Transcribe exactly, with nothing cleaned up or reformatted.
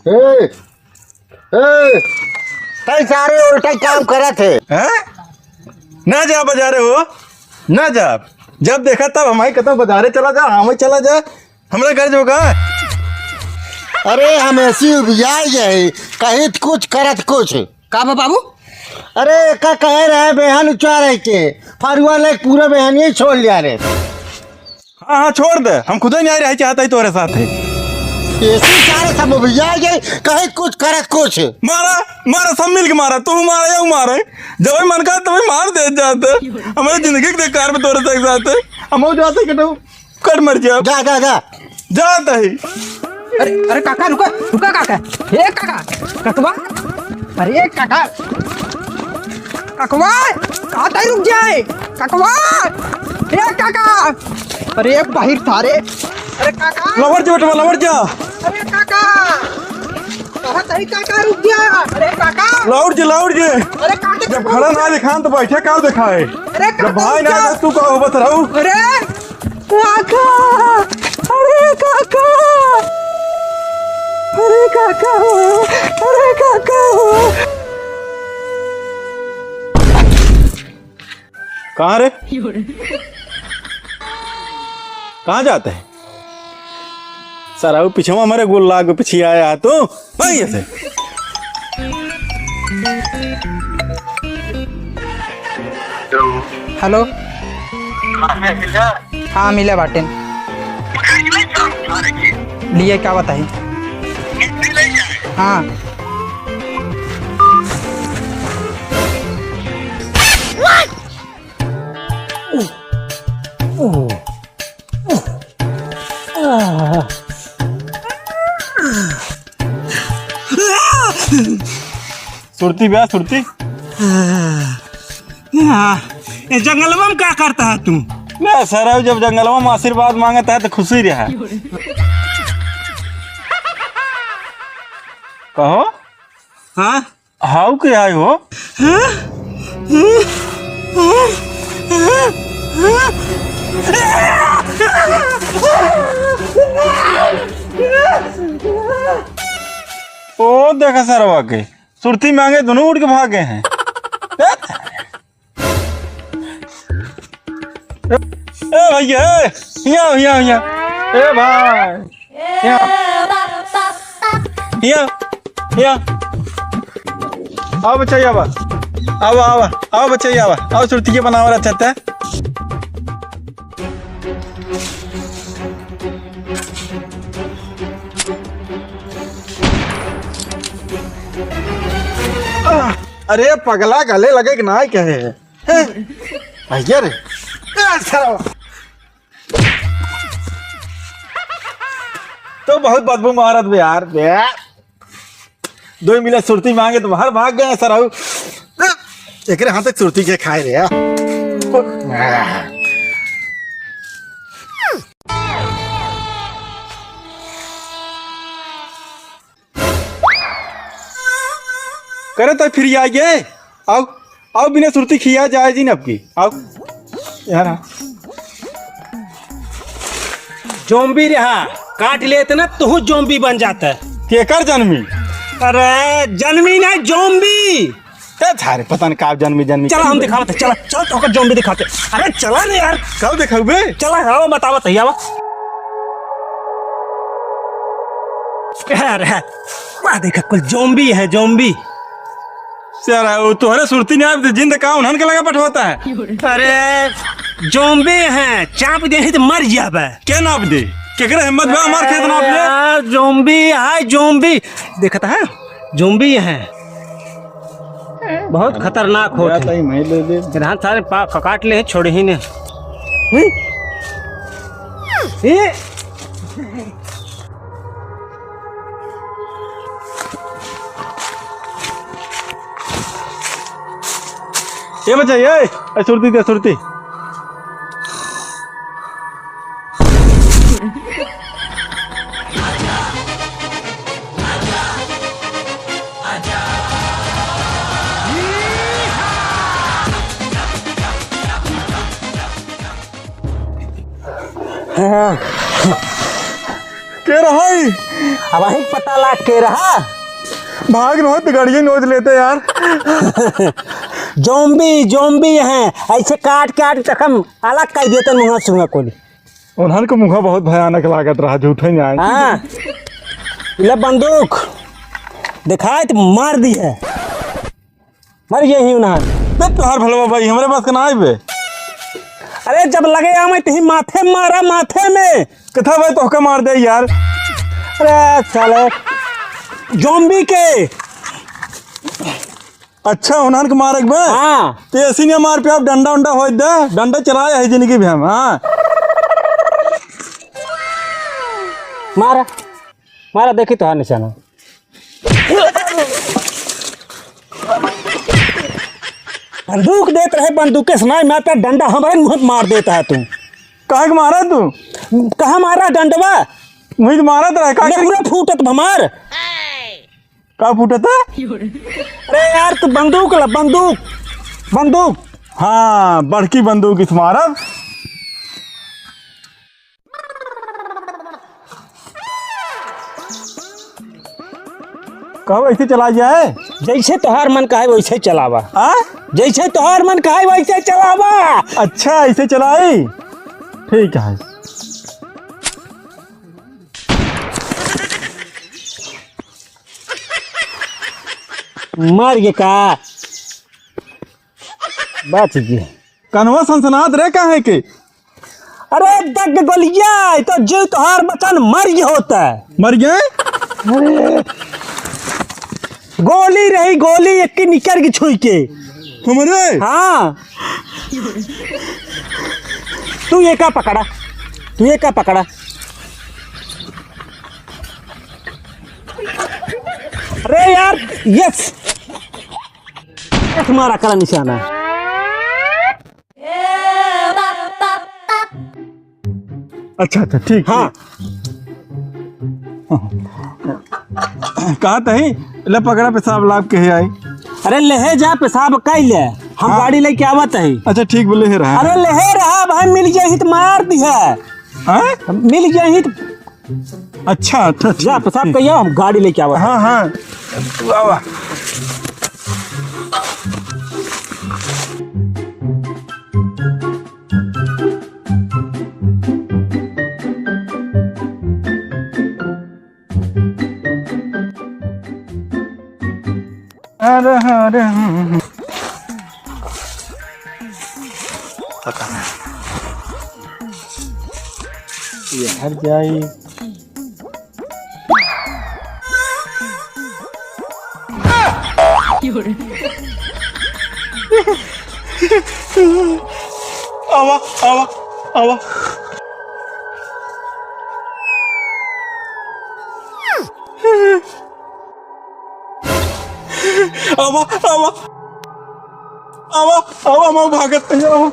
ए, ए, तई सारे उल्टा काम करत है। हैं? ना जा बजारे हो, ना जा। जब देखा तब हमारी कहत बजारे चला जा, हाँ, वहीं चला जा। हमरा घर जो का? अरे, हम ऐसी उबियाई गए, कहित कुछ करत कुछ। का बा बाबू? अरे, एका कहे रहे बेहन उचारे के, फरुआ लेके पूरा बेहन ही छोड़ लिया रे। हाँ, हाँ, छोड़ दे, हम खुदे नहीं रहे चाहता ही तोरे साथ है। ऐसी सारे सब उबियाई गए, कहित कुछ करत कुछ। मारा, मारा, सब मिल के मारा, तू मारा या ऊ मारा, जब मन का तब मार दे जाते। हमारी जिंदगी के कार में तोरे साथ है, हम हो जाते कि तू कर मर जा। जा, जा, जा। जात ही। अरे, अरे काका, रुका, रुका काका। ए काका, ककवा। अरे काका। ककवा, कहाँ तई रुक जाए? ककवा। ए काका। अरे बाहिर सारे। अरे काका। लवट जा बेटवा, लवट जा। अरे काका। कहाँ तई काका रुक गया? अरे काका। लौट जे, लौट जे। अरे काका। जब खड़ा ना दिखान तो बैठे का दिखाए? अरे काका, जब भाई ना रुक जा। आए तू का होबत रहू? अरे काका, अरे काका, अरे काका हो, अरे काका हो। कहाँ रे? कहाँ जाते हैं? सारा वो पीछे हमारे गोल लाग पीछे आया है तू। भाई ऐसे। हेलो। हाँ, मैं मिला। हाँ, मिला बाटेन। लिए का बताई? हाँ। सुरती बा, सुरती। हाँ, ये जंगलवा में का करता है तू? ना सर, जब जंगलवा में आशीर्वाद मांगता है तो खुशी रहा। कहो। हाँ? हाउ के आए हो? हाँ? ओ, देखा सरवा के, सुरती मांगे दोनों उड़ के भाग गए हैं। ए भैया, ए, हिया, हिया, हिया। ए भाई, हिया। हिया, हिया। आओ बच्चा, हिया बा। आओ, आओ, आओ बच्चा, हिया बा। आओ, सुरती के बनावा रहता है। अरे पगला, गले लगे कि ना कहे। हैं? भैया रे। ए, साला। तो बहुत बदबू मारत बे यार, बे। दो मिला सुरती मांगे तो बाहर भाग गए सर। एकरे हाथ तक सुरती के खाए रे यार। करे तो फिर आ गए। आओ, आओ, बिना सुरती खिया जाए जी न आपकी। आओ। यार, हाँ। जोम्बी रहा, काट लेते ना, तू जोम्बी बन जाता। केकर जन्मी? अरे, जन्मी नहीं, जोम्बी। ए, थारे पता नहीं का जन्मी, जन्मी। चला, हम दिखावत है, चला, चला, तोहका जोम्बी दिखाते। अरे, चला रे यार। कब दिखाऊ बे? चला, आओ, बतावत है, आवा। अरे, वाह, देखा, कुल जोम्बी है, जोम्बी। सारा, वो तोहरे सुरती नहीं आवे, जिंद का उन्हन के लगा पठवाता है। अरे, जोम्बी हैं, चाप देही तो मर जाबे। के नाप दे? केकरे हिम्मत बा हमार खेत नाप ले? यार, जोम्बी है, जोम्बी। देखता है, जोम्बी हैं। बहुत खतरनाक होत है। मैं ले ले। रात सारे पा-, काट ले, छोड़ ही ने। हम्म? ए? ए बच्चा, ए, ए, सुरती दे, सुरती। हाँ। के रहई? अब वहीं पता लाग के रहा। भाग न होत, गड़िए नोच लेते यार। Zombie, zombie हैं, ऐसे काट काट के हम अलग कर देते मुँह सुँगा कोली। उन्हन के मुँह बहुत भयानक लागत रहा, झूठे नहीं आए। हाँ, ले बंदूक दिखाए तो मार दी है। मर गए ही उन्हान। बे तोहार भलवा भाई, हमरे पास के ना आइबे। अरे जब लगे आवे तही माथे मारा, माथे में। कथा भाई तोहका मार दे यार। अरे साले, zombie के। अच्छा, उन्हान के मारे के बे? हाँ। ते ऐसी नहीं मार पे आप डंडा उंडा होई दे, डंडा चलाए है जिंदगी भर हम, हाँ। मारा, मारा, देखी तोहार निशाना। बंदूक देत रहे, बंदूक के सुनाई में आता डंडा हमारे मुँह पे मार देता है तू। काहे के मारा तू? कहाँ मारा डंडवा? वही तो मारा तो रहा, का नेहुरा फूटत भमार। का फूटत है? अरे यार, तू बंदूक ला, बंदूक, बंदूक। हाँ, बड़की बंदूक इस मारब। कहो, ऐसे चला जाए? जैसे तोहार मन कहे, वैसे चलावा। आ? जैसे तोहार मन कहे, वैसे चलावा। अच्छा, ऐसे चलाई? ठीक है। मर गए का? बच गए। कनवा सनसनात रे काहे के? अरे दग गोलिया, तो जीव तोहार बचन मर गए होता। मर गए? अरे, गोली रही, गोली एक की निकर की छुई के। हमरे? हाँ। तू ये का पकड़ा? तू ये का पकड़ा? अरे यार, यस। यस मारा कला निशाना। अच्छा, अच्छा, ठीक, हाँ। ठीक। कहा तही, ले पकड़ा पेशाब लाग के है आई। अरे लेहे जा पेशाब कई ले, हम हाँ। गाड़ी लेके आवत ही। अच्छा, ठीक बोले है रहा। अरे लेहे रहा भाई, मिल जाही तो मार दी है। हाँ? मिल जाही तो अच्छा, अच्छा, ठीक, जा, पेशाब ठीक। कहिया, हम गाड़ी लेके आवा। हाँ, हाँ। तू आवा। अरे, अरे, हम्म, हम्म। पता नहीं। ये हट जाई। आवा, आवा, आवा। आवा, आवा। आवा, आवा, हम भागत नहीं, आवा।